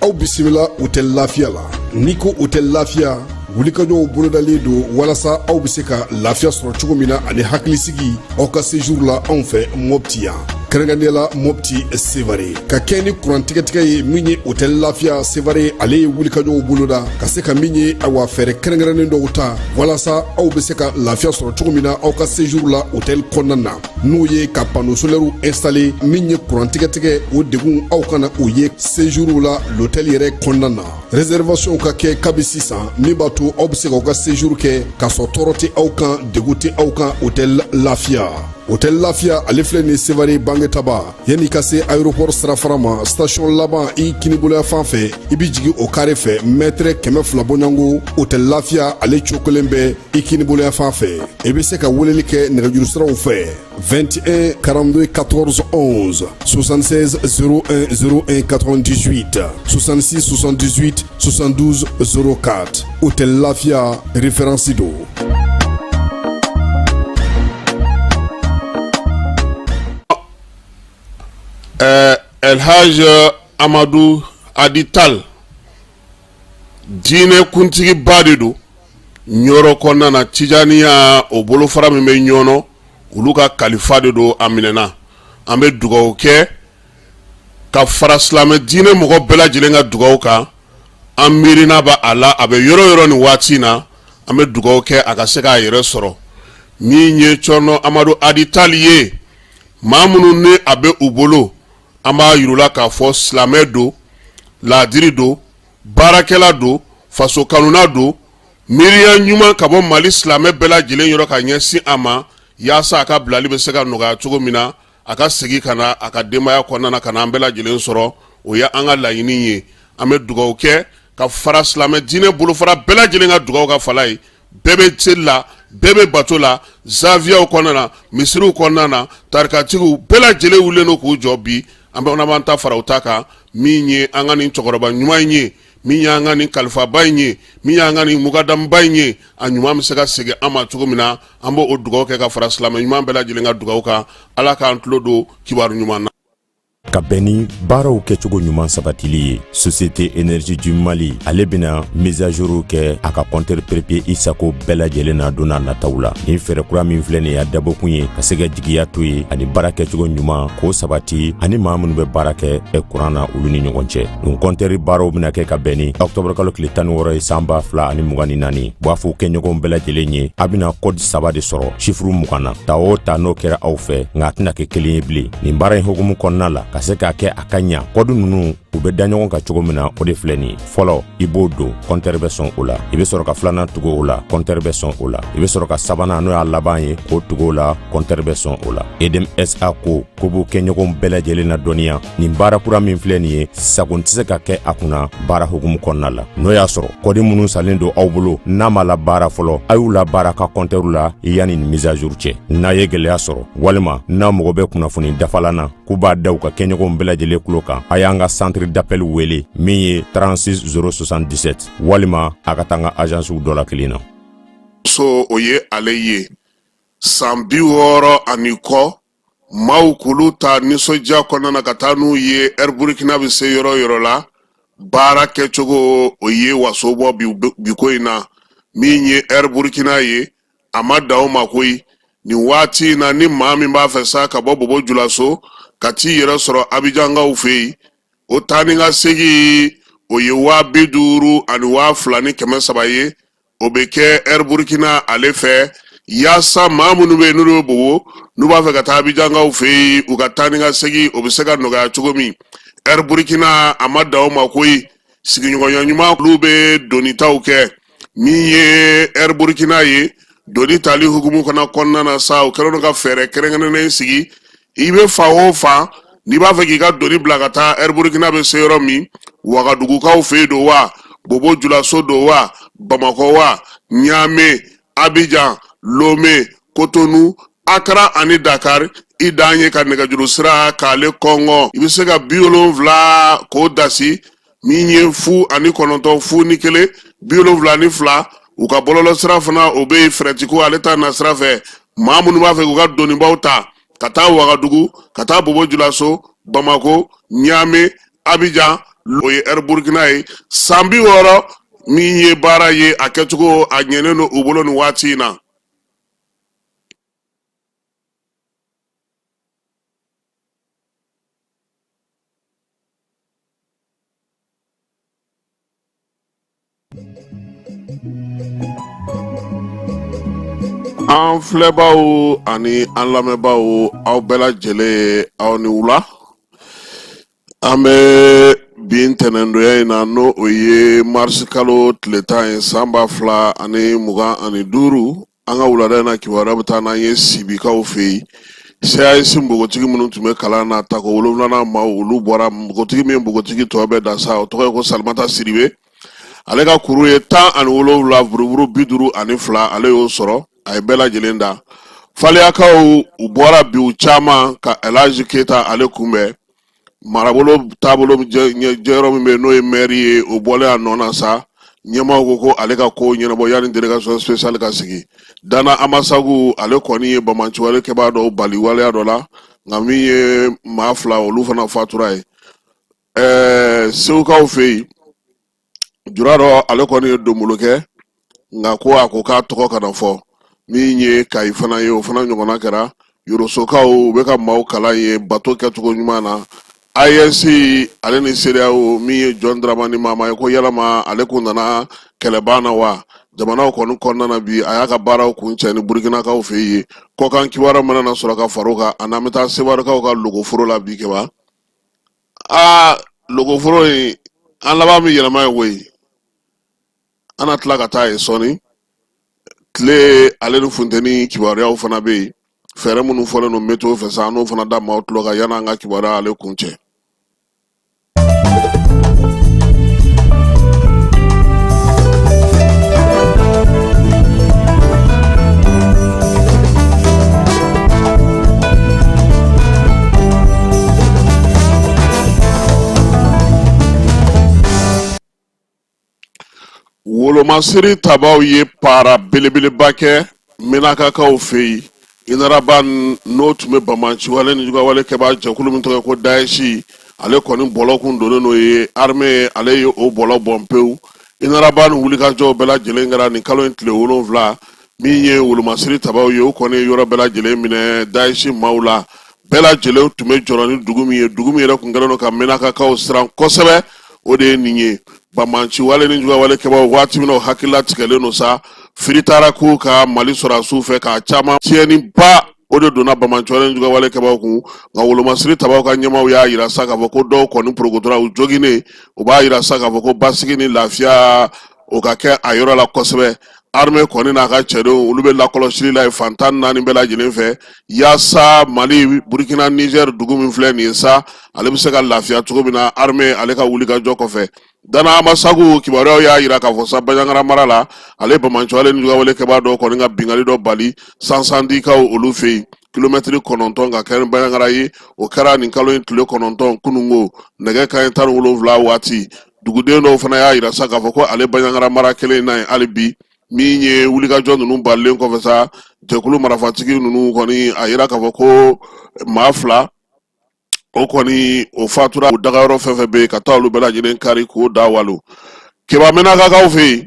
Aw bisimila Hôtel Lafiya la. N'i ko Hôtel Lafiya, wulikajɔw bolodalen don walasa aw bɛ se ka lafiya sɔrɔ cogo min na ani hakilisigi aw ka séjour la anw fɛ Mopti yan, kɛrɛnkɛrɛnnenya la Mopti Sevare. Ka kɛ ni kuran tigɛtigɛ ye min ye, Hôtel Lafiya Sevare ale ye wulikajɔw boloda ka se ka min ye, awa, fɛɛrɛ kɛrɛnkɛrɛnnen dɔw ta walasa aw bɛ se ka lafiya sɔrɔ cogo min na aw ka séjour la hôtel kɔnɔna na, n'o ye ka panneau solaire installer. Min ye kuran tigɛtigɛ, o degun aw kana o ye séjour la l'hôtel yɛrɛ kɔnɔna na. Réservation ka kɛ kabi sisan, min b'a to aw bɛ se k'aw ka séjour kɛ k'a sɔrɔ tɔɔrɔ tɛ aw kan, degun tɛ aw kan. Hôtel Lafiya, Hôtel Lafiya ale filɛ nin Sevare Bangetaba, yanni ka se aéroport sirafara ma, station laban i kiniboloya fan fɛ, i bɛ jigin o kare fɛ, mètre 200 bɔɲɔgɔnko, Hôtel Lafiya ale cokolen bɛ i kiniboloya fan fɛ. I bɛ se ka weleli kɛ nɛgɛjuru siraw fɛ: 21 42 14 11, 76 01 01 98, 66 78 72 04. Hôtel Lafia, référence don. Elhaj Amadu Adi Tal, diinɛ kuntigiba de don Ɲɔrɔ kɔnɔna na. Tijaniya o bolofara min bɛ Ɲɔnɔ, olu ka kalifa de don. A minɛna. An bɛ dugawu kɛ ka fara silamɛ diinɛ mɔgɔ bɛɛ lajɛlen ka dugawu kan. An miirina b'a a la, a bɛ yɔrɔ yɔrɔ nin waati in na. An bɛ dugawu kɛ a ka se k'a yɛrɛ sɔrɔ. Min ye Cɔrɔnɔ Amadu Adi Tali ye, maa minnu ni a bɛ u bolo, an b'a yir'u la k'a fɔ silamɛ don, laadiri don, baarakɛla don, faso kanuna don. Miiriya ɲuman ka bɔ Mali silamɛ bɛɛ lajɛlen yɔrɔ ka ɲɛsin a ma, yaasa a ka bilali bɛ se ka nɔgɔya cogo min na, a ka segin ka na a ka denbaya kɔnɔna na, ka na an bɛɛ lajɛlen sɔrɔ. O ye an ka laɲini ye. An bɛ dugawu kɛ ka fara silamɛ diinɛ bolofara bɛɛ lajɛlen ka dugawu ka fala ye. Bɛɛ bɛ seli la, bɛɛ bɛ bato la, zawiyaw kɔnɔna na, misiriw kɔnɔna na, tarikatigiw bɛɛ lajɛlen wulilen don k'u jɔ bi. An bɛ b'an ta fara u ta kan. Min ye an ka nin cɛkɔrɔba ɲuman in ye, min y'an ka nin kalifaba in ye, min y'an ka nin mukadamuba in ye, a ɲuman bɛ se ka segin an ma cogo min na, an b'o dugawu kɛ ka fara silamɛ ɲuman bɛɛ lajɛlen ka dugawu kan. Ala k'an tulo don kibaru ɲuman na. Ka bɛn ni baaraw kɛcogo ɲuman sabatili ye, Société Énergie du Mali ale bɛna mise à jour kɛ a ka compteur prépayé i sago bɛɛ lajɛlen na don n'a nataw la. Nin fɛɛrɛ kura min filɛ nin y'a dabɔkun ye ka se ka jigiya to ye ani baara kɛcogo ɲuman k'o sabati ani maa minnu bɛ baara kɛ kuran na, olu ni ɲɔgɔn cɛ. Nin compteur baaraw bɛna kɛ ka bɛn ni octobre kalo tile 16 ye, san 2024. B'a fɔ kɛɲɔgɔnw bɛɛ lajɛlen ye, a bɛna code saba de sɔrɔ chiffre 20 na. Ta o ta, n'o kɛra aw fɛ, nka a tɛna kɛ kelen ye bilen. Nin baara in hukumu kɔnɔna la, ka se k'a kɛ a ka ɲa, code ninnu u bɛ da ɲɔgɔn kan cogo min na, o de filɛ nin ye: fɔlɔ, i b'o don, compteur bɛ sɔn o la. I bɛ sɔrɔ ka filanan tugu o la, compteur bɛ sɔn o la. I bɛ sɔrɔ ka sabanan, n'o y'a laban ye, k'o tugu o la, compteur bɛ sɔn o la. EDM SA ko ko b'u kɛɲɔgɔnw bɛɛ lajɛlen na dɔnniya, nin baara kura min filɛ nin ye, sagon tɛ se ka kɛ a kunna baara hukumu kɔnɔna la. N'o y'a sɔrɔ code minnu salen don aw bolo, n'a ma labaara fɔlɔ, a y'u labaara ka compteur la yanni nin mise à jour cɛ. N'a ye gɛlɛya sɔrɔ walima n'a mago bɛ kunnafoni dafalan na, k'u b'a da u ka kɛɲɔgɔnw bɛɛ lajɛlen tulo kan, a y'an ka centre d'appel wele min ye 36 077, walima a ka taa an ka agencew dɔ la kelen na. So o ye ale ye san 60 ani kɔ, maaw k'olu ta nisɔndiya kɔnɔna na ka taa n'u ye Air Burkina bɛ se yɔrɔ yɔrɔ la, baara kɛcogo o ye waso bɔ bi ko in na. Min ye Air Burkina ye, a ma dan o ma koyi. Nin waati in na, ni maa min b'a fɛ sa ka bɔ Bobo Julaso ka t'i yɛrɛ sɔrɔ Abijankaw fɛ yen. O taa ni ka segin o ye 50,300 ye. O bɛ kɛ Air Burkina ale fɛ, yaasa maa minnu bɛ yen n'olu bɛ Bobo, n'u b'a fɛ ka taa Abijankaw fɛ yen, u ka taa ni ka segin o bɛ se ka nɔgɔya cogo min. Air Burkina a ma dan o ma koyi, sigiɲɔgɔnya ɲuman, olu bɛ donitaw kɛ. Min ye Air Burkina ye, doni tali hukumu fana kɔnɔna na sa, u kɛlen don ka fɛɛrɛ kɛrɛnkɛrɛnnen sigi. I bɛ fan o fan, n'i b'a fɛ k'i ka doni bila ka taa Air Burkina bɛ se yɔrɔ min, Wagadugukaw fɛ yen don wa, Bobo Julaso don wa, Bamakɔ wa, Ɲame, Abijan, Lome, Kotonu, Akara ani Dakar, i dan ye ka nɛgɛjuru sira k'ale kɔngɔ. I bɛ se ka 70 k'o dasi, min ye 0 ani 9, 0 ni 1, 72. U ka bɔlɔlɔ sira fana, o bɛ yen. Fɛrɛtiko ale ta na sira fɛ, maa minnu b'a fɛ k'u ka donibaw ta ka taa Wagadugu, ka taa Bobo Julaso, Bamako, Ɲame, Abijan, o ye Air Burkina ye. San 60 min ye baara ye, a kɛcogo a ɲɛnen don u bolo nin waati in na. An filɛbaw ani an lamɛnbaaw, aw bɛɛ lajɛlen, aw ni wula. An bɛ bi ntɛnɛndonya in na, n'o o ye marisi kalo tile 10 ye, san 2025. An ka wulada in na kibaruya bɛ taa n'an ye Sibikaw fɛ yen. SAES npogotigi minnu tun bɛ kalan na, tako wolonwulanan maaw, olu bɔra. Npogotigi min npogotigi tɔ bɛɛ dan sa, o tɔgɔ ye ko Salimata Sidibe. Ale ka kuru ye 17 buruburu 52, ale y'o sɔrɔ, a ye bɛɛ lajɛlen da. Faleyakaw, u bɔra bi, u caman ka Elhaji Keyita ale kunbɛn. Marabolo taabolo jɛyɔrɔ min bɛ yen, n'o ye mɛri ye, o bɔlen a nɔ na sa, ɲɛmaaw ko ko ale ka ko ɲɛnabɔ yanni délégation spéciale ka sigi. Dana Amasagu, ale kɔni ye banbaanciwale kɛbaa dɔw bali waleya dɔ la, nka min ye maa fila, olu fana fatura ye. Segukaw fɛ yen, jura dɔ, ale kɔni ye donbolo kɛ, nka ko a ko k'a tɔgɔ kana fɔ. Min ye Kayi fana ye, o fana ɲɔgɔnna kɛra. Yorosokaw, u bɛ ka maaw kalan ye bato kɛcogo ɲuman na. AES ale ni CEDEAO, min ye John Dramani Mahama ye, ko yalama ale kun nana kɛlɛban na wa? Jamanaw kɔni kɔnɔna na bi, a y'a ka baaraw kuncɛ ni Burukinakaw fɛ yen. Kɔkan kibaruya mana na sɔrɔ ka far'o kan, ani an bɛ taa Sewarekaw ka logoforo la bi. Kɛba, aa, logoforo in, an laban bɛ yɛlɛma ye koyi. An na tila ka taa yen sɔɔni. Tile ale ni funteni kibaruyaw fana bɛ yen. Fɛɛrɛ minnu fɔlen don météo fɛ sa, an n'o fana da maaw tulo kan yanni an ka kibaruya ale kuncɛ. Wolomasiri tabaw ye para belebeleba kɛ Menakakaw fɛ yen. Inaraban, n'o tun bɛ banbaanciwale ni juguyawale kɛbaa jɛkulu min tɔgɔ ye ko Daesh, ale kɔni bɔlɔ kun donnen n'o ye, armée ale ye o bɔlɔ bɔn pewu. Inaraban wulikajɔw bɛɛ lajɛlen kɛra nin kalo in tile 7. Min ye wolomasiri tabaw ye, o kɔni ye yɔrɔ bɛɛ lajɛlen minɛ Daesh maaw la. Bɛɛ lajɛlen tun bɛ jɔrɔ ni dugu min ye, dugu min yɛrɛ tun kɛlen don ka Menakakaw siran kosɛbɛ, o de ye nin ye. Banbaanciwale ni juguyawale kɛbaaw, waati min na o hakilila tigɛlen don sa, firi taara k'u ka Mali sɔrɔdasiw fɛ k'a caman tiɲɛniba o de donna banbaanciwale ni juguyawale kɛbaaw kun. Nka wolomasiri tabaw ka ɲɛmaaw y'a yira sa k'a fɔ ko dɔw kɔni porokotora, u joginnen. U b'a yira sa k'a fɔ ko basigi ni lafiya, o ka kɛ a yɔrɔ la kosɛbɛ. Armée kɔni n'a ka cɛdenw, olu bɛ lakɔlɔsili la yen fan 14 bɛɛ lajɛlen fɛ, yaasa Mali, Burkina, Niger, dugu min filɛ nin ye sa, ale bɛ se ka lafiya cogo min na armée ale ka wulikajɔ kɔfɛ. Dana Amasagu kibaruyaw y'a yira k'a fɔ sa, Banjagara mara la, ale banbaanciwale ni juguyawale kɛbaa dɔw kɔni ka binkanni dɔ bali Sansandikaw olu fɛ yen, kilomɛtiri 9 ka kɛ ni Banjagara ye. O kɛra nin kalo in tile 9, kununko, nɛgɛ kanɲɛ 17 waati. Duguden dɔw fana y'a yira sa k'a fɔ ko ale Banjagara mara kelen in na yen hali bi. Min ye wulikajɔ ninnu balilen kɔfɛ sa, jɛkulu marafatigi ninnu kɔni a yira k'a fɔ ko maa fila o kɔni o fatura. O dagayɔrɔ fɛn fɛn bɛ yen, ka taa olu bɛɛ lajɛlen kari k'o da walo. Keba, Menakakaw fɛ yen,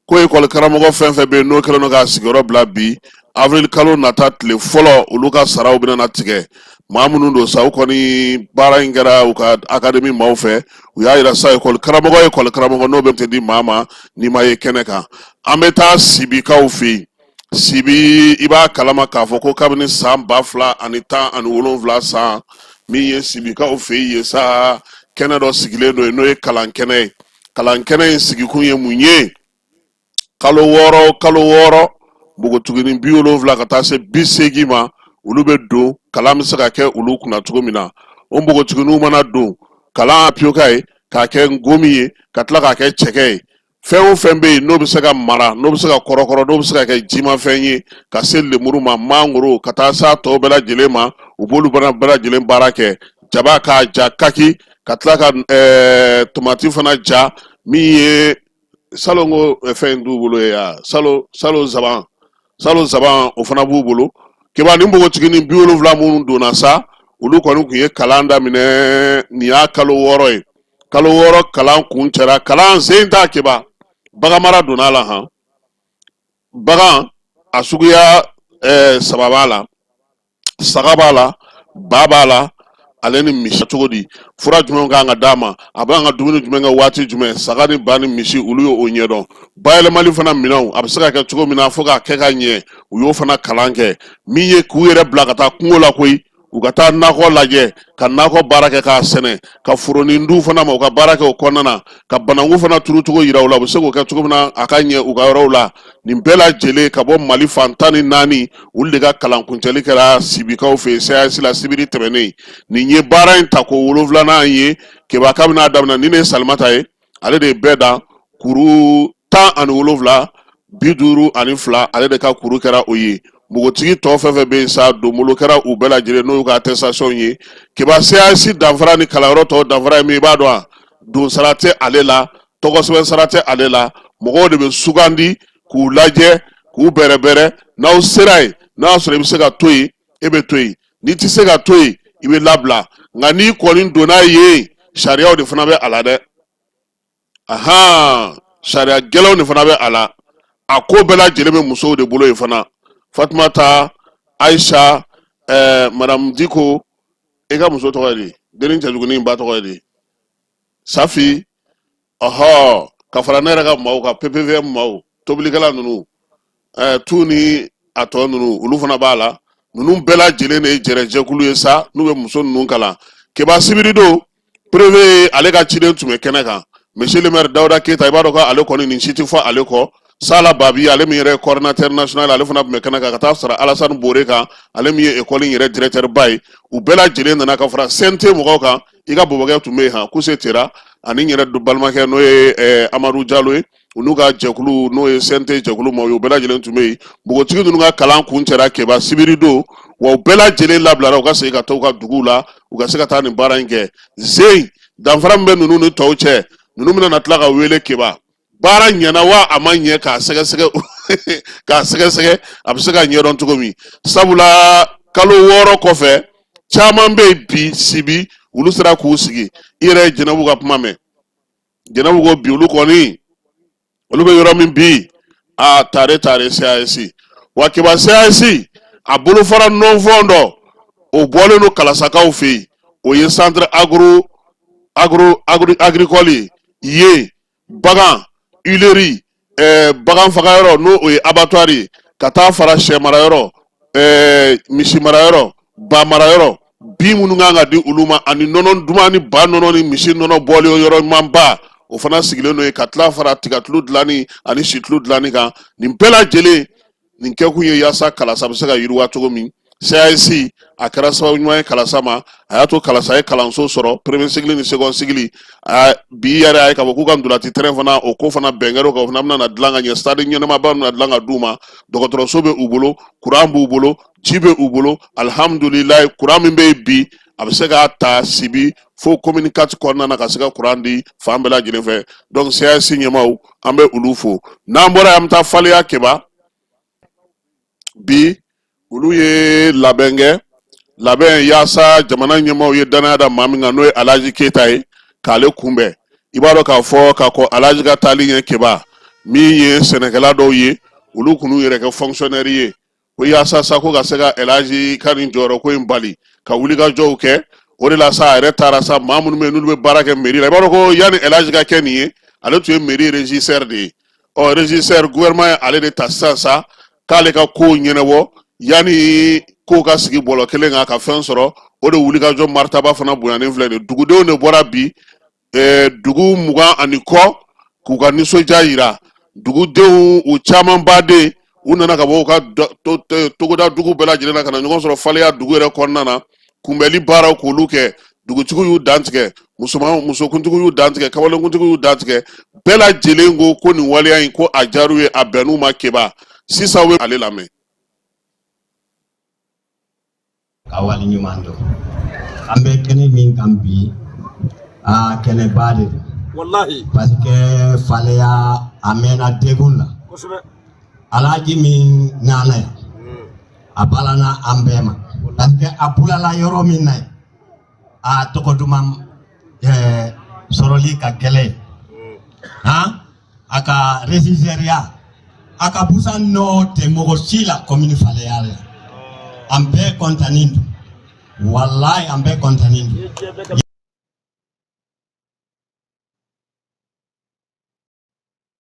ko ekɔli karamɔgɔ fɛn fɛn bɛ yen, n'o kɛlen don k'a sigiyɔrɔ bila bi, Avril kalo nata tile fɔlɔ, olu ka saraw bɛna na tigɛ. Maa minnu don sa, u kɔni baara in kɛra u ka académie maaw fɛ. U y'a yira sa, ekɔli karamɔgɔ ye ekɔli karamɔgɔ, n'o bɛ tɛ di maa ma n'i ma ye kɛnɛ kan. An bɛ taa Sibikaw fɛ yen. Sibi, i b'a kalama k'a fɔ ko kabini san 2017 san, min ye Sibikaw fɛ yen sa, kɛnɛ dɔ sigilen don yen, n'o ye kalankɛnɛ ye. Kalankɛnɛ in sigikun ye mun ye? Kalo 6 o kalo 6, npogotiginin 70 ka taa se 80 ma, olu bɛ don. Kalan bɛ se ka kɛ olu kunna cogo min na, o npogotigininw mana don kalan, tapioca ye, k'a kɛ ngomi ye, ka tila k'a kɛ cɛkɛ ye, fɛn o fɛn bɛ yen n'o bɛ se ka mara, n'o bɛ se ka kɔrɔkɔrɔ, n'o bɛ se ka kɛ jimafɛn ye, ka se lemuru ma, mangoro, ka taa s'a tɔw bɛɛ lajɛlen ma, u b'olu bɛɛ lajɛlen baara kɛ. Jaba k'a ja kaki, ka tila ka tomati fana ja. Min ye salon ko fɛn t'u bolo ye salon, salon zaban, salon zaban, o fana b'u bolo. Keba, ni npogotiginin 70 minnu donna sa, olu kɔni tun ye kalan daminɛ, nin y'a kalo 6 ye. Kalo 6 kalan kuncɛra. Kalan sen ta, Keba, baganmara donna a la. Han, bagan a suguya saba b'a la: saga b'a la, ba b'a la, ale ni misi. Cogo di? Fura jumɛn kan ka d'a ma? A b'an ka dumuni jumɛn kɛ waati jumɛn? Saga ni ba ni misi, olu ye o ɲɛdɔn. Bayɛlɛmali fana minɛnw, a bɛ se ka kɛ cogo min na fo k'a kɛ ka ɲɛ, u y'o fana kalan kɛ. Min ye k'u yɛrɛ bila ka taa kungo la koyi, u ka taa nakɔ lajɛ, ka nakɔ baara kɛ, k'a sɛnɛ, ka foronin d'u fana ma, u ka baara kɛ o kɔnɔna na, ka bananku fana turucogo yira u la, u bɛ se k'o kɛ cogo min na a ka ɲɛ u ka yɔrɔw la. Nin bɛɛ lajɛlen ka bɔ Mali fan 14, olu de ka kalan kuncɛli kɛra Sibikaw fɛ yen CAS la sibiri tɛmɛnen. Nin ye baara in tako wolonfilanan ye, Keba, kabini a daminɛ. Nin de ye Salimata ye, ale de ye bɛɛ dan kuru 17, 52, ale de ka kuru kɛra o ye. Npogotigi tɔ fɛn fɛn bɛ yen sa, donbolo kɛra u bɛɛ lajɛlen, n'o y'u ka attestation ye. Keba, CAS danfara ni kalanyɔrɔ tɔw danfara ye min ye, i b'a dɔn wa? Donsara tɛ ale la, tɔgɔsɛbɛn sara tɛ ale la. Mɔgɔw de bɛ sugandi k'u lajɛ, k'u bɛrɛbɛrɛ. N'aw sera yen, n'a y'a sɔrɔ i bɛ se ka to yen, e bɛ to yen. N'i tɛ se ka to yen, i bɛ labila. Nka n'i kɔni donna yen, sariyaw de fana bɛ a la dɛ. Ahan, sariya gɛlɛnw de fana bɛ a la. A ko bɛɛ lajɛlen bɛ musow de bolo yen fana. Fatumata, Ayisa, madame Diko, e ka muso tɔgɔ ye di? Denni cɛjugunin ba tɔgɔ ye di? Safi. Ɔhɔ, ka fara ne yɛrɛ ka maaw kan, PPVM maaw, tobilikɛla ninnu, tu ni a tɔ ninnu, olu fana b'a la. Ninnu bɛɛ lajɛlen de ye jɛrɛjɛkulu ye sa, n'u bɛ muso ninnu kalan. Keba, sibiri don, préfet ale ka ciden tun bɛ kɛnɛ kan, monsieur le maire Dawuda Keyita. I b'a dɔn ko ale kɔni, nin si tɛ fɔ ale kɔ. Sala Babi, ale min yɛrɛ ye coordinateur national, ale fana tun bɛ kɛnɛ kan, ka taa sara Alasani Bore kan, ale min ye école in yɛrɛ directeur ba ye. U bɛɛ lajɛlen nana ka fara CNT mɔgɔw kan. I ka bɔbɔkɛ tun bɛ yen, han, Kuse Tera, ani n yɛrɛ balimakɛ, n'o ye Amadu Jalo ye, u n'u ka jɛkulu, n'o ye CNT jɛkulu maaw ye, u bɛɛ lajɛlen tun bɛ yen. Npogotigi ninnu ka kalan kuncɛra, Keba, sibiri don wa. U bɛɛ lajɛlen labilara, u ka segin ka taa u ka duguw la, u ka se ka taa nin baara in kɛ. Zen danfara min bɛ ninnu ni tɔw cɛ, ninnu bɛna na tila ka wele, Keba, baara ɲɛna wa a ma ɲɛ, k'a sɛgɛsɛgɛ, k'a sɛgɛsɛgɛ, a bɛ se ka ɲɛdɔn cogo min. Sabula kalo 6 kɔfɛ, caman bɛ yen bi Sibi, olu sera k'u sigi. I yɛrɛ ye Jɛnɛbu ka kuma mɛn. Jɛnɛbu ko bi, olu kɔni, olu bɛ yɔrɔ min bi, a tare tare CAS wa. Keba, CAS a bolofara nɔnfɔn dɔ, o bɔlen don Kalasakaw fɛ yen, o ye centre agro agro agricole ye. Bagan huilerie, bagan fagayɔrɔ, n'o o ye abattoir ye, ka taa fara sɛ marayɔrɔ, misi marayɔrɔ, ba marayɔrɔ, bin minnu kan ka di olu ma, ani nɔnɔ duman ni ba nɔnɔ ni misi nɔnɔ bɔli yɔrɔ ɲumanba, o fana sigilen don yen, ka tila fara tigatulu dilanni ani situlu dilanni kan. Nin bɛɛ lajɛlen nin kɛkun ye yaasa Kalasa bɛ se ka yiriwa cogo min. CAS a kɛra sababu ɲuman ye Kalasa ma, a y'a to Kalasa ye kalanso sɔrɔ, premier cycle ni second cycle. Bi yɛrɛ, a ye k'a fɔ k'u ka ntolaci terrain fana, o ko fana bɛn kɛra o kan, o fana bɛna na dilan ka ɲɛ. Stade ɲɛnamaba bɛna dilan ka d'u ma. Dɔgɔtɔrɔso bɛ u bolo, kuran b'u bolo, ji bɛ u bolo, alihamudulilayi. Kuran min bɛ yen bi, a bɛ se k'a ta Sibi fo commune 4 kɔnɔna na, ka se ka kuran di fan bɛɛ lajɛlen fɛ. Donc CAS ɲɛmaaw, an bɛ olu fo. N'an bɔra yen, an bɛ taa Faleya, Keba. Bi olu ye labɛn kɛ, labɛn yaasa jamana ɲɛmaaw ye danaya da maa min kan, n'o ye Alaji Keyita ye, k'ale kunbɛn. I b'a dɔn k'a fɔ k'a kɔn Alaji ka taali ɲɛ, Keba, min ye sɛnɛkɛla dɔw ye, olu kun y'u yɛrɛ kɛ fonctionnaire ye. Ko yaasa sa ko ka se ka Elaji ka nin jɔyɔrɔ ko in bali ka wulikajɔw kɛ. O de la sa, a yɛrɛ taara sa, maa minnu bɛ yen n'olu bɛ baara kɛ mairie la. I b'a dɔn ko yanni Elaji ka kɛ nin ye, ale tun ye mairie régisseur de ye. Ɔ, régisseur, gouvernement ye ale de ta sisan sa k'ale ka kow ɲɛnabɔ yanni kow ka sigi bɔlɔ kelen kan ka fɛn sɔrɔ. O de wulikajɔ maritaba fana bonyanen filɛ nin ye. Dugudenw de bɔra bi, dugu 20 ani kɔ, k'u ka nisɔndiya yira. Dugudenw u caman baden, u nana ka bɔ u ka togoda dugu bɛɛ lajɛlen na ka na ɲɔgɔn sɔrɔ Faleya dugu yɛrɛ kɔnɔna na. Kunbɛli baaraw k'olu kɛ, dugutigiw y'u dantigɛ, musoman musokuntigiw y'u dantigɛ, kamalenkuntigiw y'u dantigɛ. Bɛɛ lajɛlen ko ko nin waleya in, ko a diyar'u ye, a bɛnn'u ma. Keba sisan, u bɛ ale lamɛn. Ka wale ɲuman dɔn. An bɛ kɛnɛ min kan bi, aa, kɛnɛba de don. Walahi. Parce que Faleya a mɛnna degun la. Alaji min nana yan, a balana an bɛɛ ma, parce que a bulala yɔrɔ min na yen, a tɔgɔ duman sɔrɔli ka gɛlɛn. Han, a ka régisseurya, a ka busan nɔ tɛ mɔgɔ si la commune Faleya la. An bɛɛ kɔntannen don, walayi, an bɛɛ kɔntannen don.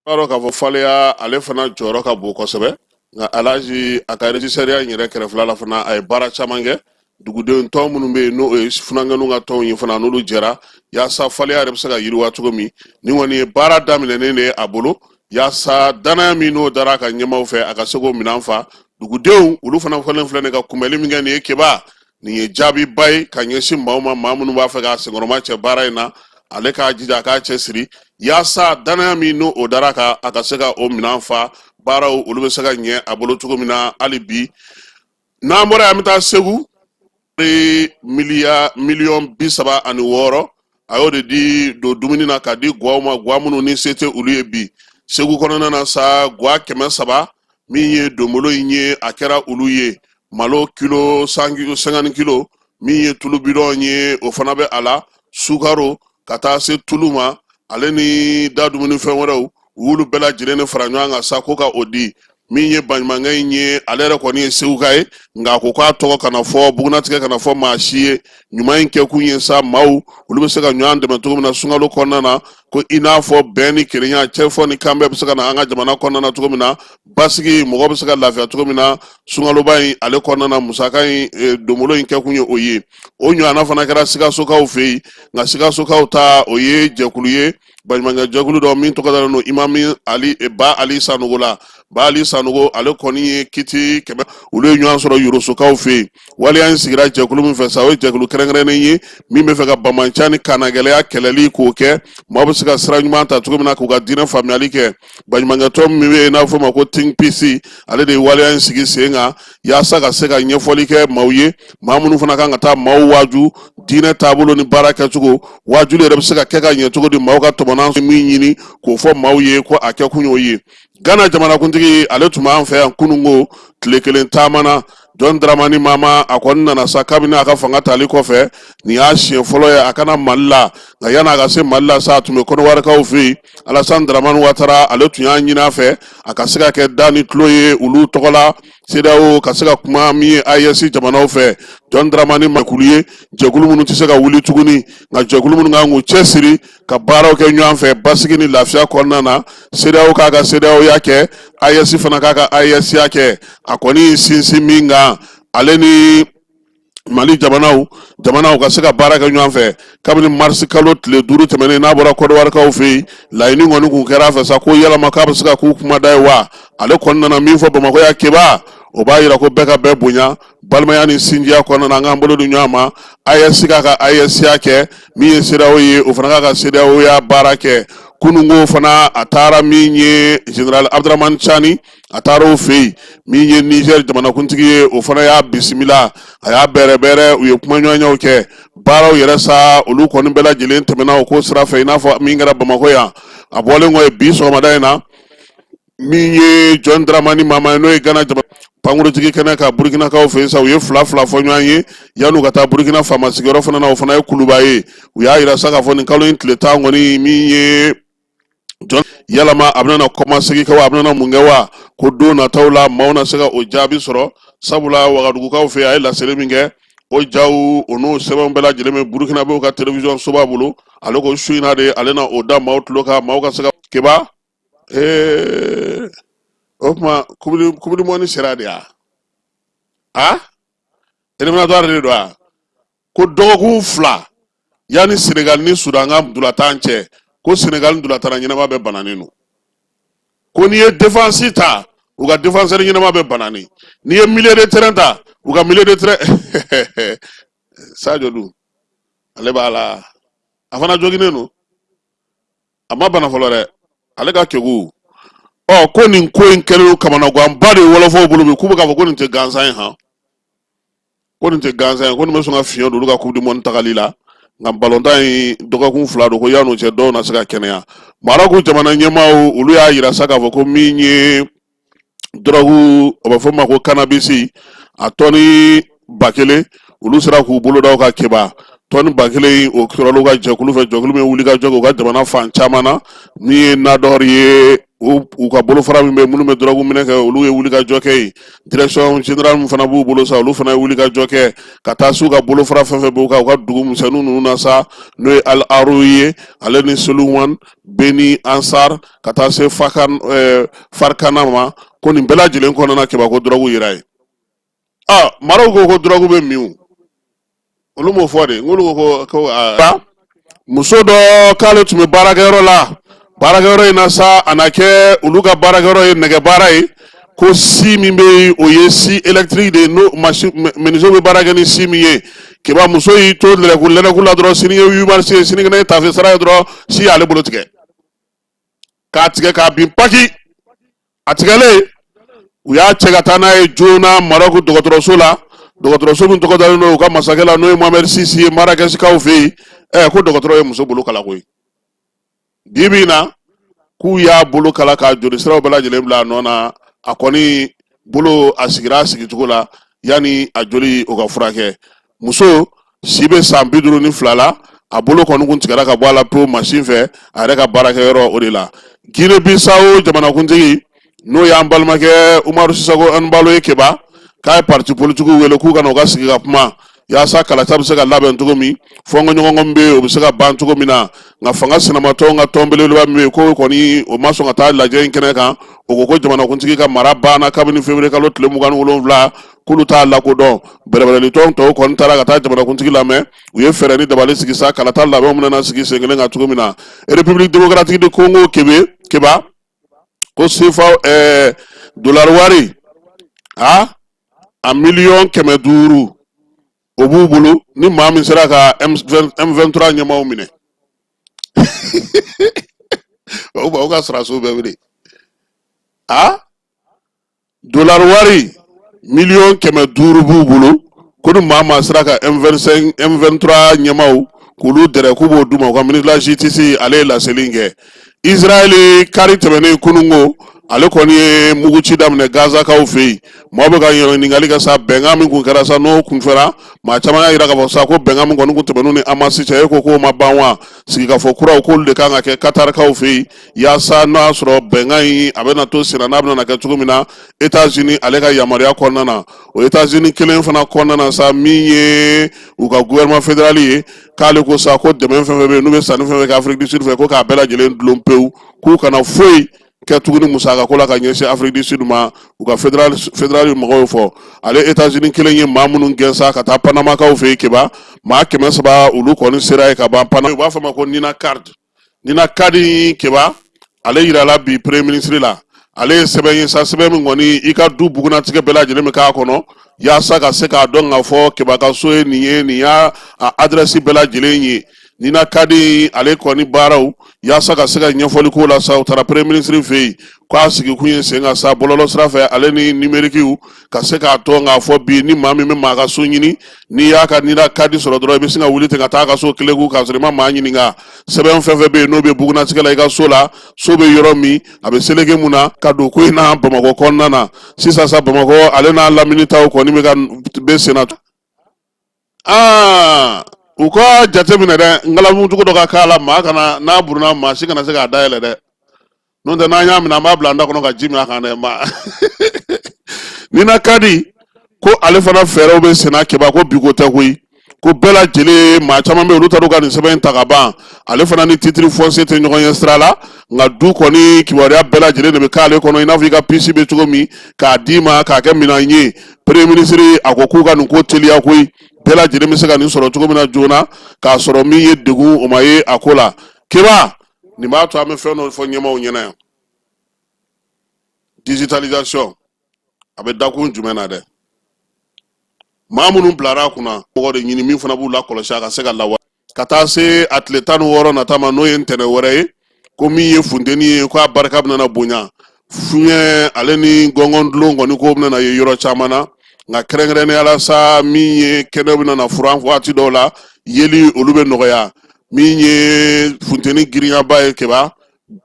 B'a dɔn k'a fɔ Faleya ale fana jɔyɔrɔ ka bon kosɛbɛ, nka Alaji a ka régisseurya in yɛrɛ kɛrɛfɛla la fana, a ye baara caman kɛ. Duguden tɔn minnu bɛ yen, n'o ye funankɛninw ka tɔnw ye fana, n'olu jɛra yaasa Faleya yɛrɛ bɛ se ka yiriwa cogo min. Nin kɔni ye baara daminɛnen de ye a bolo, yaasa danaya min n'o dara a ka ɲɛmaaw fɛ, a ka se k'o minɛn fa. Dugudenw olu fana fɔlen filɛ nin ka kunbɛli min kɛ nin ye, Keba, nin ye jaabiba ye ka ɲɛsin maaw ma, maa minnu b'a fɛ k'a senkɔrɔma cɛ baara in na. Ale k'a jija, a k'a cɛsiri yaasa danaya min n'o o dara kan, a ka se ka o minɛn fa, baaraw olu bɛ se ka ɲɛ a bolo cogo min na hali bi. N'an bɔra yan, an bɛ taa Segu. Miliya 36 miliyɔn, a y'o de di don dumuni na ka di gwaw ma, gwa minnu ni se tɛ olu ye bi Segu kɔnɔna na sa. Gwa 300 min ye donbolo in ye, a kɛra olu ye. Malo kilo 50 kilo, min ye tulu bidɔn ye, o fana bɛ a la, sukaro ka taa se tulu ma, ale ni da dumunifɛn wɛrɛw, u y'olu bɛɛ lajɛlen de fara ɲɔgɔn kan sa ko ka o di. Min ye baɲumankɛ in ye, ale yɛrɛ kɔni ye Seguka ye, nka a ko k'a tɔgɔ kana fɔ, bugunatigɛ kana fɔ maa si ye. Ɲuman in kɛkun ye sa, maaw olu bɛ se ka ɲɔgɔn dɛmɛ cogo min na sunkalo kɔnɔna na, ko i n'a fɔ bɛn ni kelenya, cɛfɔ ni kanbɛn bɛ se ka na an ka jamana kɔnɔna na cogo min na, basigi, mɔgɔ bɛ se ka lafiya cogo min na sunkaloba in ale kɔnɔna na. Musaka in, donbolo in kɛkun ye o ye. O ɲɔgɔnna fana kɛra Sikasokaw fɛ yen, nka Sikasokaw ta, o ye jɛkulu ye, baɲumankɛ jɛkulu dɔ min tɔgɔ dalen don Imami Ali Ba Ali Sanogo la. Ba Ali Sanogo, ale kɔni ye kiti 100, olu ye ɲɔgɔn sɔrɔ Yorosokaw fɛ yen. Waleya in sigira jɛkulu min fɛ sa, o ye jɛkulu kɛrɛnkɛrɛnnen ye min bɛ fɛ ka banbaanci ni kannagɛlɛya kɛlɛli k'o kɛ, maaw bɛ se ka sira ɲuman ta cogo min na k'u ka diinɛ faamuyali kɛ. Baɲumankɛtɔn min bɛ yen n'a bɛ f'o ma ko Think Peace, ale de ye waleya in sigi sen kan yaasa ka se ka ɲɛfɔli kɛ maaw ye, maa minnu fana kan ka taa maaw waaju diinɛ taabolo ni baara kɛcogo, waajuli yɛrɛ bɛ se ka kɛ ka ɲɛ cogo di, maaw ka tɔmɔnan min ɲini k'o fɔ maaw ye ko a kɛkun y'o ye. Gana jamanakuntigi, ale tun b'an fɛ yan kununko tile kelen taama na. John Dramani Mahama, a kɔni nana sa kabini a ka fanga tali kɔfɛ, nin y'a siɲɛ fɔlɔ ye a ka na Mali la. Nka yanni a ka se Mali la sa, a tun bɛ Kɔnɔwarikaw fɛ yen. Alassane Dramane Ouattara, ale tun y'a ɲini a fɛ a ka se ka kɛ da ni tulo ye olu tɔgɔ la CEDEAO, ka se ka kuma min ye AES jamanaw fɛ. John Dramani makulu ye jɛkulu minnu tɛ se ka wuli tuguni, nka jɛkulu minnu kan k'u cɛsiri ka baaraw kɛ ɲɔgɔn fɛ basigi ni lafiya kɔnɔna na. CEDEAO k'a ka CEDEAOya kɛ, AES fana k'a ka AESya kɛ. A kɔni sinsin min kan, ale ni Mali jamanaw ka se ka baara kɛ ɲɔgɔn fɛ. Kabini marisi kalo tile 5 tɛmɛnen n'a bɔra Kɔdiwarikaw fɛ yen, laɲini kɔni kun kɛra a fɛ sa ko yalama k'a bɛ se ka k'u kumada ye wa. Ale kɔni nana min fɔ Bamakɔ yan Keba, o b'a yira ko bɛɛ ka bɛɛ bonya balimaya ni sinjiya kɔnɔna na, an k'an bolo di ɲɔgɔn ma, AES k'a ka AESya kɛ, min ye CEDEAO ye, o fana k'a ka CEDEAOya baara kɛ. Kununko fana, a taara min ye général Abdramane Tiani, a taara o fɛ yen, min ye Niger jamanakuntigi ye, o fana y'a bisimila, a y'a bɛrɛbɛrɛ, u ye kumaɲɔgɔnyaw kɛ. Baaraw yɛrɛ sa, olu kɔni bɛɛ lajɛlen tɛmɛna o ko sira fɛ, i n'a fɔ min kɛra Bamakɔ yan. A bɔlen kɔ yen bi sɔgɔmada in na, min ye John Dramani Mahama ye, n'o ye Gana jama pankurujigi kɛnɛ kan Burukinakaw fɛ yen sa, u ye fila fila fɔ ɲɔgɔn ye yan'u ka taa Burukina faama sigiyɔrɔ fana na, o fana ye Kuluba ye. U y'a yira sa k'a fɔ nin kalo in tile 10 kɔni, min ye John, yalama a bɛna kɔmasegin kɛ wa, a bɛna mun kɛ wa, ko don nataw la maaw na se ka o jaabi sɔrɔ. Sabula Wagadugukaw fɛ, a ye laseli min kɛ, o jaw, o n'o sɛbɛnw bɛɛ lajɛlen bɛ Burukinabew ka télévision soba bolo. Ale ko su in na de, ale na o da maaw tulo kan, maaw ka se ka Keba. Ee, o tuma coupe du monde sera de ya? A éliminatoire de don wa? Ko dɔgɔkun 2 yanni Senegal ni Sudan ka ntolatan cɛ, ko Senegal ntolatana ɲɛnama bɛɛ bananen don. Ko n'i ye défense ta, u ka défenseur ɲɛnama bɛɛ bananen. N'i ye milieu de terrain ta, u ka milieu de terrain. Sadio dun, ale b'a la, a fana joginnen don, a ma bana fɔlɔ dɛ, ale ka kegu. Ɔ, ko nin ko in kɛlen don kamanaganba de ye wɔlɔfɔw bolo bi, k'u bɛ k'a fɔ ko nin tɛ gansan ye han, ko nin tɛ gansan ye, ko nin bɛ sɔn ka fiɲɛ don olu ka coupe du monde tagali la. Nka balontan in, dɔgɔkun 2 don, ko yan'o cɛ dɔw na se ka kɛnɛya. Marɔku jamana ɲɛmaaw, olu y'a yira sa k'a fɔ ko min ye dɔrɔgu, o bɛ fɔ ma ko cannabis, a tɔni 1000, olu sera k'u bolo da o kan. Keba, tɔni 1000 in, o sɔrɔla u ka jɛkulu fɛ, jɛkulu min wuli ka jɔ kɛ u ka jamana fan caman na. Min ye Nador ye, u ka bolofara min bɛ minnu bɛ dɔrɔgu minɛ kɛ, olu ye wuli ka jɔ kɛ yen. Direction générale min fana b'u bolo sa, olu fana ye wuli ka jɔ kɛ ka taa s'u ka bolofara fɛn fɛn b'u ka u ka dugu misɛnninw ninnu na sa, n'o ye Al Aroui ye, ale ni Selouane, Beni Ansar, ka taa se Fakan Farkana ma. Ko nin bɛɛ lajɛlen kɔnɔna, Keba, ko dɔrɔgu yera yen. Ah, Marɔku ko ko dɔrɔgu bɛ min o, olu m'o fɔ de, n'olu ko ko aa muso dɔ k'ale tun bɛ baarakɛyɔrɔ la. Baarakɛyɔrɔ in na sa, a na kɛ olu ka baarakɛyɔrɔ ye nɛgɛ baara ye. Ko scie min bɛ yen, o ye scie électrique de ye, n'o machine menuisier bɛ baara kɛ ni scie min ye. Keba, muso y'i to lɛrɛku lɛrɛku la dɔrɔn, sini ye 8 mars ye, sinikɛnɛ ye tafe sara ye dɔrɔn, scie y'ale bolo tigɛ, k'a tigɛ k'a bin paki. A tigɛlen, u y'a cɛ ka taa n'a ye joona Marɔku dɔgɔtɔrɔso la, dɔgɔtɔrɔso min tɔgɔ dalen don u ka masakɛ la, n'o ye Mohamed VI ye, Marakɛsikaw fɛ yen. Ko dɔgɔtɔrɔ ye muso bolo kala koyi. Bi bi in na, k'u y'a bolo kala k'a joli siraw bɛɛ lajɛlen bila a nɔ na. A kɔni bolo, a sigira a sigicogo la yanni a joli o ka furakɛ. Muso si bɛ san 52 la, a bolo kɔni kun tigɛra ka bɔ a la pewu masin fɛ, a yɛrɛ ka baarakɛyɔrɔ o de la. Guinée Bissau jamanakuntigi, n'o y'an balimakɛ Umaru Sisoko Embalo ye, Keba, k'a ye parti politikiw wele k'u ka na u ka sigi ka kuma yaasa kalata bɛ se ka labɛn cogo min, fɔnkɔɲɔgɔnkɔ min bɛ yen, o bɛ se ka ban cogo min na. Nka fanga sinamatɔn ka tɔn belebeleba min bɛ yen, k'o kɔni o ma sɔn ka taa lajɛ in kɛnɛ kan. O ko ko jamanakuntigi ka mara banna kabini février kalo tile 27, k'olu t'a lakodɔn. Bɛrɛbɛrɛlitɔn tɔw kɔni taara ka taa jamanakuntigi lamɛn. U ye fɛɛrɛ ni dabali sigi sa, kalata labɛnw bɛna sigi sen kelen kan cogo min na. République démocratique du Congo, kebe, Keba, ko sefa dolari wari a miliyɔn 500, o b'u bolo ni maa min sera ka M23 ɲɛmaaw minɛ. O ka sɔrɔdasiw bɛɛ wele a dolari wari miliyɔn 500 b'u bolo, ko ni maa maa sera ka M25 M23 ɲɛmaaw k'olu dɛrɛ, k'u b'o d'u ma. U ka ministre de la justice, ale ye laseli in kɛ. Israël, kari tɛmɛnen kununko, ale kɔni ye muguci daminɛ Gazakaw fɛ yen. Maaw bɛ ka ɲininkali kɛ sa, bɛnkan min kun kɛra sa, n'o kun fɛra, maa caman y'a jira k'a fɔ sa ko bɛnkan min kɔni kun tɛmɛn'u ni Hamas cɛ, e ko k'o ma ban wa? Sigikafɔ kuraw, k'olu de kan ka kɛ Katarikaw fɛ yen, yaasa n'a y'a sɔrɔ bɛnkan in a bɛna to senna, n'a bɛna kɛ cogo min na, États-Unis ale ka yamaruya kɔnɔna na. O États-Unis kelen fana kɔnɔna na sa, min ye u ka gouvernement fédéral ye, k'ale ko sa ko dɛmɛ fɛn fɛn bɛ yen, n'u bɛ sanni fɛn fɛn kɛ Afrique du Sud fɛ, ko k'a bɛɛ lajɛlen dulon pewu, k'u kana foyi kɛ tuguni musaka ko la ka ɲɛsin Afrique du Sud ma. U ka fédéral mɔgɔw y'o fɔ. Ale États-Unis kelen ye maa minnu gɛn sa ka taa Panamakaw fɛ yen, Keba, maa 300, olu kɔni sera yen ka ban Panama. U b'a fɔ a ma ko Nina card. Nina card, Keba, ale yirala bi premier ministre la. Ale ye sɛbɛn ye sa, sɛbɛn min kɔni i ka du bugunnatigɛ bɛɛ lajɛlen bɛ k'a kɔnɔ, yaasa ka se k'a dɔn k'a fɔ Keba ka so ye nin ye, nin y'a adresse bɛɛ lajɛlen ye. Nina card, ale kɔni baaraw yaasa ka se ka ɲɛfɔli k'o la sa, u taara premier ministre fɛ yen k'a sigikun ye sen kan sa, bɔlɔlɔ sira fɛ, ale ni numérique, ka se k'a dɔn k'a fɔ bi ni maa min bɛ maa ka so ɲini, n'i y'a ka Nina card sɔrɔ dɔrɔn, i bɛ sin ka wuli ten ka taa a ka so keleku k'a sɔrɔ i ma maa ɲininka. Sɛbɛn fɛn fɛn bɛ yen, n'o bɛ bugunnatigɛ la i ka so la, so bɛ yɔrɔ min, a bɛ seleke mun na, ka don ko in na Bamakɔ kɔnɔna na sisan sa. Bamakɔ ale n'a lamini taw kɔni bɛ ka bɛ sen na. Aa, u ka jateminɛ dɛ, ngalamucogo dɔ ka k'a la, maa kana n'a buruna, maa si kana se k'a dayɛlɛ dɛ. N'o tɛ, n'an y'a minɛ, an b'a bila an da kɔnɔ ka ji min a kan dɛ. Maa Nina card, Ko ale fana fɛɛrɛw bɛ senna Keba, ko bi ko tɛ koyi, ko bɛɛ lajɛlen maa caman bɛ olu taar'u ka nin sɛbɛn in ta ka ban. Ale fana ni titre foncier tɛ ɲɔgɔn ye sira la, nka du kɔni kibaruya bɛɛ lajɛlen de bɛ k'ale kɔnɔ, i n'a fɔ i ka puce bɛ cogo min k'a d'i ma k'a kɛ minɛn ye. Premier ministre a ko k'u ka nin ko teliya koyi, bɛɛ lajɛlen bɛ se ka nin sɔrɔ cogo min na joona, k'a sɔrɔ min ye degun o ma ye a ko la. Keba, nin b'a to an bɛ fɛn dɔ fɔ ɲɛmaaw ɲɛna yan. Digitalisation a bɛ dakun jumɛn na dɛ? Maa minnu bilara a kunna, mɔgɔ de ɲini min fana b'u lakɔlɔsi a ka se ka lawa ka taa se a tile 16 nata ma, n'o ye ntɛnɛn wɛrɛ ye. Ko min ye funteni ye, ko a barika bɛna bonya, fiɲɛ ale ni gɔngɔn dulon kɔni ko bɛna ye yɔrɔ caman na, nka kɛrɛnkɛrɛnnenya la sa, min ye kɛnɛ bɛna na furan waati dɔw la, yeli olu bɛ nɔgɔya. Min ye funteni girinyaba ye Keba,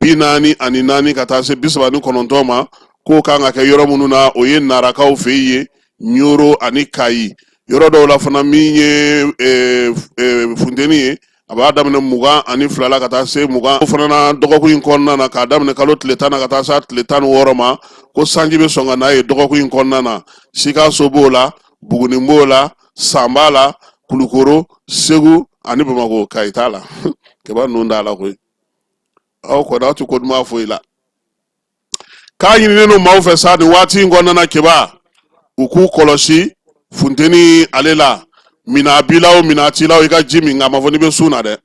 44 ka taa se 39 ma, k'o kan ka kɛ yɔrɔ minnu na, o ye Narakaw fɛ yen, Ɲoro ani Kayi. Yɔrɔ dɔw la fana, min ye funteni ye, a b'a daminɛ 22 la ka taa se 20 o fana na dɔgɔkun in kɔnɔna na, k'a daminɛ kalo tile 10 na ka taa se a tile 16 ma. Ko sanji bɛ sɔn ka n'a ye dɔgɔkun in kɔnɔna na. Sikaso b'o la, Buguni b'o la, San b'a la, Kulukoro, Segu ani Bamakɔ. Kayi t'a la. Keba ninnu t'a la koyi. Aw kɔni, aw tɛ ko duman foyi la. K'a ɲininen don maaw fɛ sa nin waati in kɔnɔna na Keba, u k'u kɔlɔsi funteni ale la. Mina b'i la o, mina t'i la o, i ka ji min, nka a ma fɔ n'i bɛ sun na dɛ.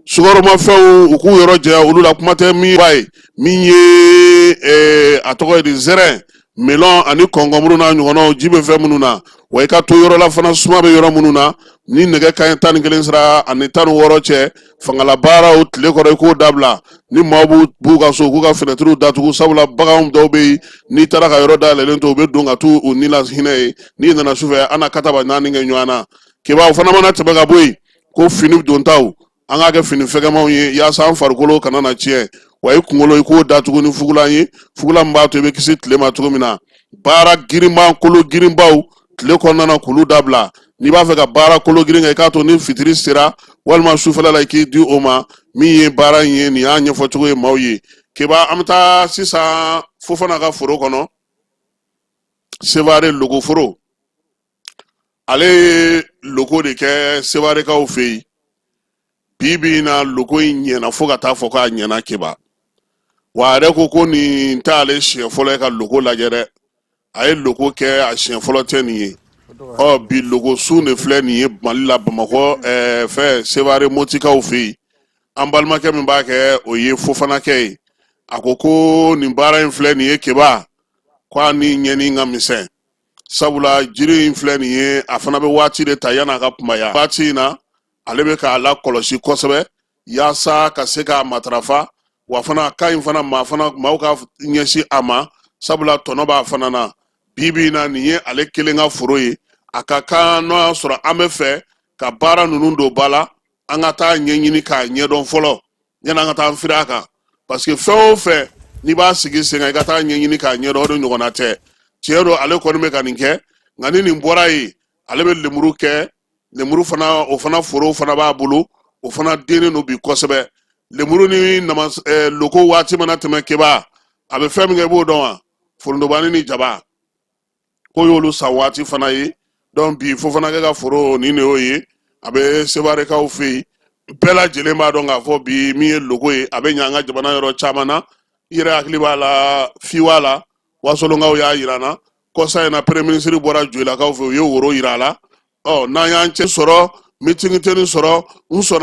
Sukaromafɛnw, u k'u yɔrɔ janya olu la. Kuma tɛ min b'a ye, min ye a tɔgɔ ye di, zɛrɛn, melon ani kɔnkɔnburu n'a ɲɔgɔnnaw, ji bɛ fɛn minnu na. Wa i ka to yɔrɔ la fana, suma bɛ yɔrɔ minnu na. Ni nɛgɛ kanɲɛ 11 sera ani 16 cɛ, fangala baaraw tile kɔrɔ, i k'o dabila. Ni maaw b'u ka so, u k'u ka fenɛtiriw datugu, sabula baganw dɔw bɛ yen, n'i taara ka yɔrɔ dayɛlɛlen to, u bɛ don ka t'u u ni la hinɛ ye. N'i nana sufɛ, an na kataba naani kɛ ɲɔgɔn na. Keba, o fana mana tɛmɛ ka bɔ yen, ko fini dontaw, an k'a kɛ fini fɛgɛmanw ye yaasa an farikolo kana na tiɲɛ. Wa i kunkolo, i k'o datugu ni fugulan ye, fugulan min b'a to i bɛ kisi tile ma cogo min na. Baara girinman, kolo girinbaw tile kɔnɔna na, k'olu dabila. N'i b'a fɛ ka baara kolo girin kɛ, i k'a to ni fitiri sera walima sufɛla la, i k'i di o ma. Min ye baara in ye, nin y'a ɲɛfɔ cogo ye maaw ye. Keba, an bɛ taa sisan Fofana ka foro kɔnɔ, Sevare logoforo. Ale ye loko de kɛ Sewarekaw fɛ yen. Bi bi in na, loko in ɲɛna fo ka taa fɔ k'a ɲɛna Keba. Wa a yɛrɛ ko ko nin t'ale siɲɛ fɔlɔ ye ka loko lajɛ dɛ. A ye loko kɛ, a siɲɛ fɔlɔ tɛ nin ye. Ɔ bi, loko sun de filɛ nin ye Mali la, Bamakɔ fɛ, Seware Motikaw fɛ yen. An balimakɛ min b'a kɛ, o ye Fofanakɛ ye. A ko ko nin baara in filɛ nin ye Keba, ko a ni ɲɛni ka misɛn, sabula jiri in filɛ nin ye, a fana bɛ waati de ta yan'a ka kunbaya. Waati in na, ale bɛ k'a lakɔlɔsi kosɛbɛ yaasa ka se k'a matarafa. Wa fana a ka ɲi fana, maa fana maaw ka ɲɛsin a ma, sabula tɔnɔ b'a fana na. Bi bi in na, nin ye ale kelen ka foro ye. A ka kan n'o y'a sɔrɔ an bɛ fɛ ka baara ninnu don ba la, an ka taa ɲɛɲini k'a ɲɛdɔn fɔlɔ yanni an ka taa an firi a kan, parce que fɛn o fɛn n'i b'a sigi sen kan, i ka taa ɲɛɲini k'a ɲɛdɔn, o de ɲɔgɔnna tɛ. Tiɲɛ don, ale kɔni bɛ ka nin kɛ, nka ni nin bɔra yen, ale bɛ lemuru kɛ. Lemuru fana, o fana foro fana b'a bolo, o fana dennen don bi kosɛbɛ. Lemuru ni nama loko waati mana tɛmɛ Keba, a bɛ fɛn min kɛ, i b'o dɔn wa? Forondobani ni jaba, ko y'olu san waati fana ye. Donc bi, Fofanakɛ ka foro nin de y'o ye, a bɛ Sewarekaw fɛ yen. Bɛɛ lajɛlen b'a dɔn k'a fɔ bi, min ye loko ye, a bɛ ɲɛ an ka jamana yɔrɔ caman na. I yɛrɛ hakili b'a la, fiwa la, Wasolonkaw y'a yira n na kɔsa in na, premier ministre bɔra Joyilakaw fɛ, u ye woro yira a la. Ɔ n'an y'an cɛ sɔrɔ, meeting tɛ nin sɔrɔ n sɔnna.